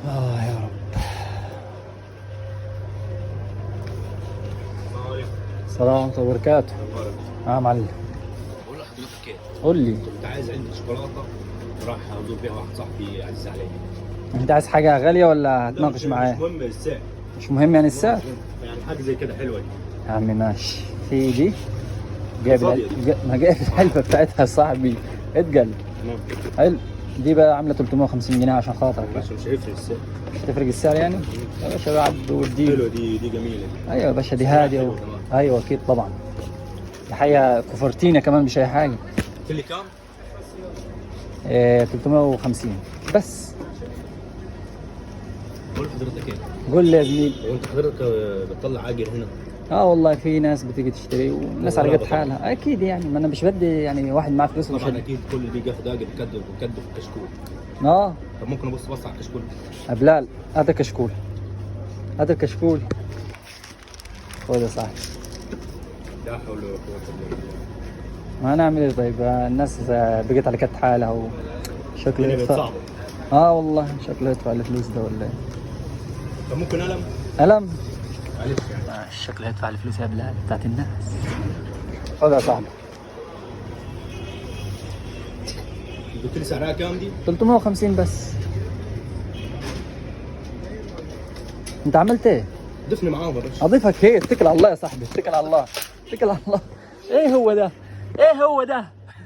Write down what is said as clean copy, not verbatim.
اه يا رب. السلام عليكم. السلام ورحمة الله وبركاته. اخبارك؟ اه معلم. بقول لحضرتك ايه؟ قول لي. كنت عايز علبة شوكولاتة راح ازور بيها واحد صاحبي عزيز عليا. انت عايز حاجة غالية ولا لا، هتناقش معاه؟ مش مهم السعر. مش مهم يعني السعر؟ يعني حاجة زي كده حلوة دي. يا عم ماشي. في دي جايب فاضية دي. ما جايب العلبة بتاعتها يا صاحبي، اتقل. تمام. حلو. دي بقى عاملة 350 جنيه عشان خاطرك يعني. ماشي، مش هيفرق السعر. مش هتفرق السعر يعني؟ يا باشا بعد ودي. حلوة دي، دي جميلة دي. ايوه يا باشا، دي سعرها هادية حلو كمان. ايوه اكيد طبعا. الحقيقة كوفرتينا كمان مش اي حاجة. قلت لي كام؟ إيه 350 بس. بقول لحضرتك ايه؟ قول لي يا زميل. هو انت حضرتك بتطلع اجر هنا؟ اه والله في ناس بتيجي تشتري وناس على قد طبعا. حالها اكيد يعني، ما انا مش بدي يعني واحد معاه فلوس ومش طبعا هدي. اكيد كل اللي بيجي ياخد اجر بيكدب بيكدب في الكشكول. اه. طب ممكن ابص بص على الكشكول؟ يا بلال هات الكشكول، هات الكشكول. خد يا صاحبي. لا حول ولا قوة الا بالله. ما نعمل ايه طيب؟ الناس بقت على قد حالها وشكله الدنيا بقت يدفع. صعبة. اه والله شكله يدفع الفلوس ده ولا ايه؟ طب ممكن قلم؟ قلم؟ معلش يعني. شكله يدفع الفلوس يا بلال بتاعت الناس. خد يا صاحبي. قلت لي سعرها كام دي؟ 350 بس. انت عملت ايه؟ ضفني معاهم يا باشا. اضيفك ايه؟ اتكل على الله يا صاحبي، اتكل على الله، اتكل على الله. ايه هو ده؟ ايه هو ده؟